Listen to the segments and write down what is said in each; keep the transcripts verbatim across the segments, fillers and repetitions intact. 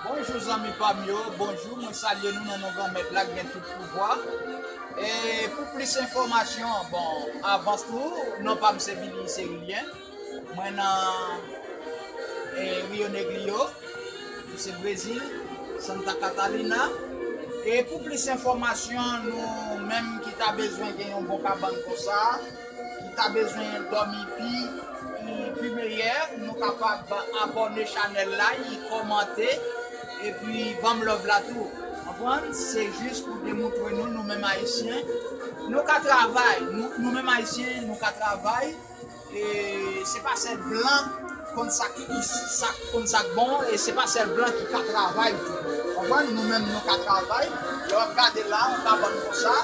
Bonjou zanmi pa m yo, bonjou, mwen salye nou nan non Granmèt la k gen tout pouvwa. E pou plis enfòmasyon, bon, avan tou, non pa m se Vili Serilyen. Mwen nan, e, Rio Negro, ki se Brezil, Santa Catarina. E pou plis enfòmasyon, nou menm ki ta bezwen gen yon bon kabann konsa, ki ta bezwen dòmi pi, pi, pi meyè, nou kapab abòne chanèl la, e kòmante, epi ban m love la tou. Konprann? Se jis pou demontre nou, nou menm Ayisyen, nou ka travay. Nou, nou menm Ayisyen, nou ka travay. E se pa sèl blan konn sa ki, sa konn sa k bon, e se pa sèl blan ki ka travay tou. Konprann? Nou menm, nou ka travay. Lè w ap gade la, yon kabann konsa,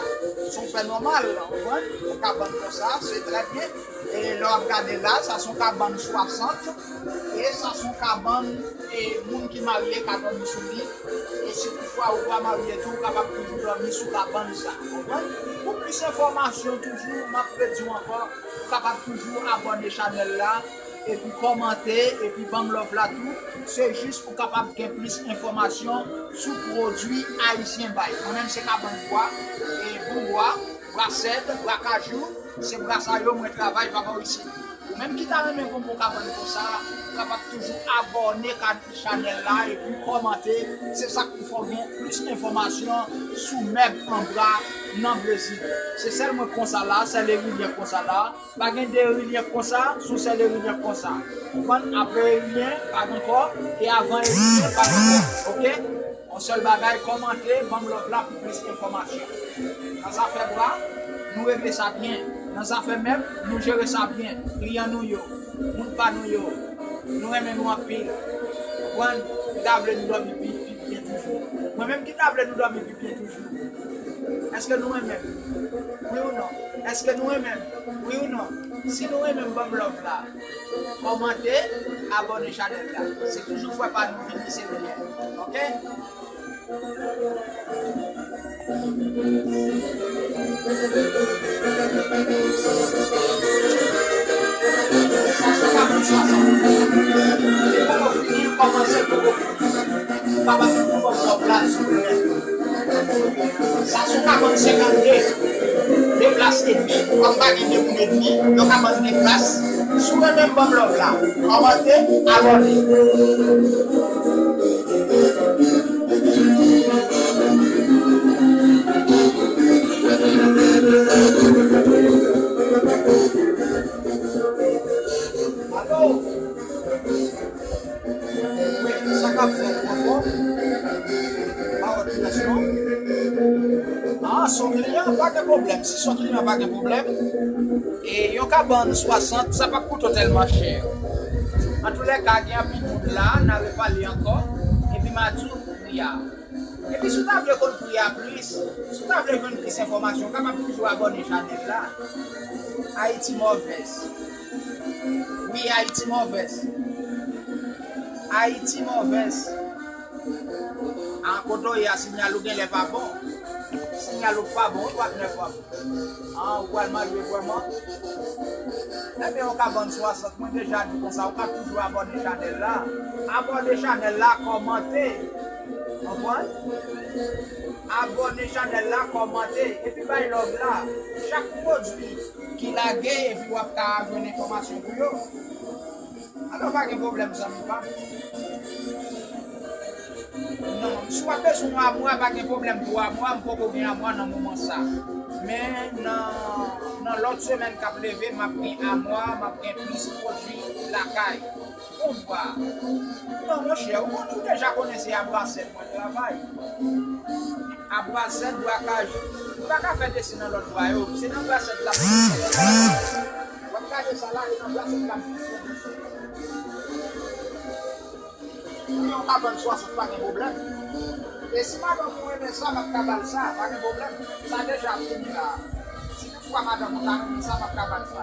se yon fè nòmal, konprann? Yon kabann konsa, se trè byen. E lè w ap gade la, sa se yon kabann swasant, e sa se yon kabann, e moun ki marye ka dòmi sou li. E si toutfwa ou pa marye tou, ou kapab toujou dòmi sou kabann sa, konprann? Pou plis enfòmasyon toujou, m ap redi w ankò, ou kapab toujou abòne chanèl la, epi kòmante, epi ban m love la tou. Se jis pou kapab gen plis enfòmasyon sou pwodui ayisyen bay. Mwen menm se kabann bwa, e bon bwa, bwa sèd, bwa kajou, Se gras a yo mwen travay, papa, isit. Ou menm ki ta renmen gon bon kabann konsa, ou kapab toujou abòne ka chanèl la epi kòmante. Se sa k pou fè w gen plis enfòmasyon sou mèb anbra nan Brezil. Se sèl mwen konsa la, sèl Erilyen konsa la. Pa gen de Erilyen konsa, sou sèl Erilyen konsa. Konprann? Apre Erilyen, pa gen ankò, e avan Erilyen, pa gen ankò. Oke? Yon sèl bagay, kòmante, ban m love la pou plis enfòmasyon. Nan zafè bra, nou regle sa byen. Nan zafè mèb, nou jere sa byen. Kliyan nou yo, moun pa nou yo, nou renmen nou anpil. Konprann? Nou ta vle nou dòmi pi, pi byen toujou. Mwen menm ki ta vle nou dòmi pi byen toujou. Èske nou renmen m? Wi ou non? Èske nou renmen m? Wi ou non? Si nou renmen m, ban m love la. Kòmante, abòne chanèl la. Se toujou fè pa nou vini, se reyèl. Oke? Sa se ka pou sa, sa. Li poko fini, kòmanse, poko fini. Papa, pou poko pran plas sou mwen. Sa sou kabann senkannde. De plas edmi, kòm pa gen de moun edmi, yon kabann de plas. Si w renmen m, ban m love la. Kòmante, abòne. Alo? Wi, sa k ap fèt, anfòm? Pa wè kilès non? Ah, se yon kliyan, pa gen pwoblèm. Si se yon kliyan, pa gen pwoblèm. E yon kabann swasant, sa p ap koute w tèlman chè. Antoulèka, gen anpil moun la, n a repale ankò. Epi m a di w pri a. Epi si w ta vle konn pri a plis, si w ta vle jwenn plis enfòmasyon, w kapab toujou abòne chanèl la. Ayiti mòvèz. Wi, Ayiti mòvèz. Ayiti mòvèz. A, kote w ye a, siyal ou genlè pa bon. Siyal ou pa bon, wi, patnè pa bon. A, ou pral marye vrèman? Ebyen, yon kabann swasant, mwen deja di konsa, ou ka toujou abòne chanèl la. Abòne chanèl la, kòmante. Konprann? Abòne chanèl la, kòmante, epi bay love la. Chak pwodui ki lage, epi w ap ka jwenn enfòmasyon pou yo. Alò, pa gen pwoblèm, zanmi pa m. Non, si w ap bezwen yon amwa, pa gen pwoblèm pou amwa, m poko gen amwa nan moman sa. Men nan, nan lòt semèn k ap leve, m ap gen amwa, m ap gen plis pwodui lakay. Konbwa. Non, monchè, ou, ou deja konnen se a brasèt mwen travay. A brasèt, bwa kajou. Ou pa ka fè desi nan lòt bwa yo. Se nan brasèt la. W ap gade sa la, e nan brasèt la. Pou yon kabann swasant, pa gen pwoblèm. E si madanm ou renmen sa, m ap ka ba l sa, pa gen pwoblèm. Sa deja fini la. Si toutfwa madanm ou ta renmen sa, m ap ka ba l sa.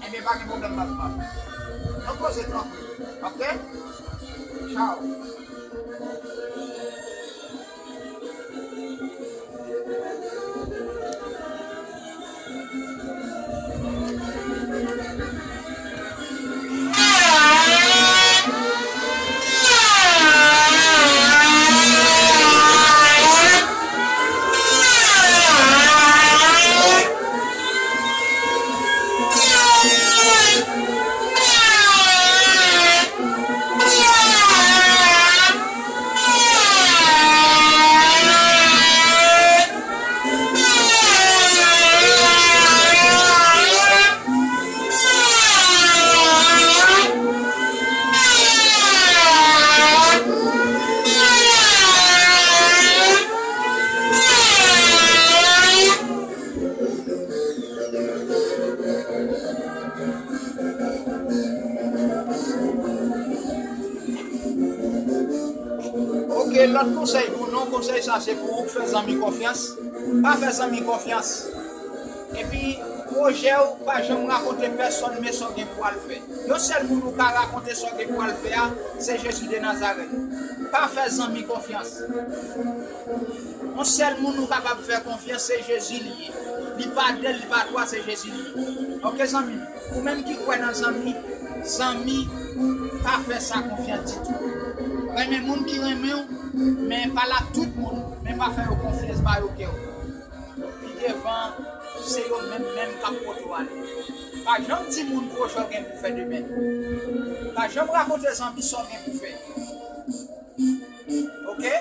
Ebyen, pa gen pwoblèm, baz pa m. Nou poze trankil, oke? Tchaw. Ok, lòt konsèy pou nou, konsèy sa se pou ou fè zanmi konfyans. Pa fè zanmi konfyans. Epi, pwojè w, pa janm rakonte pèsonn men sa w gen pou w al fè. Yon sèl moun ou ka rakonte sa w gen pou w al fè a, se Jezi de Nazarèt. Pa fè zanmi konfyans. Yon sèl moun ou kapab fè konfyans, se Jezi li ye. Li pa de, li pa twa, se Jezi li ye. Ok, zanmi m? Ou menm ki kwè nan zanmi, zanmi, pa fè sa konfyans ditou. Renmen moun ki renmen w, men pa l ak tout moun, men pa fè yo konfyans, ba yo kè w. Pi devan, se yo menm menm k ap pote w ale. Pa janm di moun pwojè w gen pou fè demen. Pa janm rakonte zanmi sa w gen pou fè. Oke?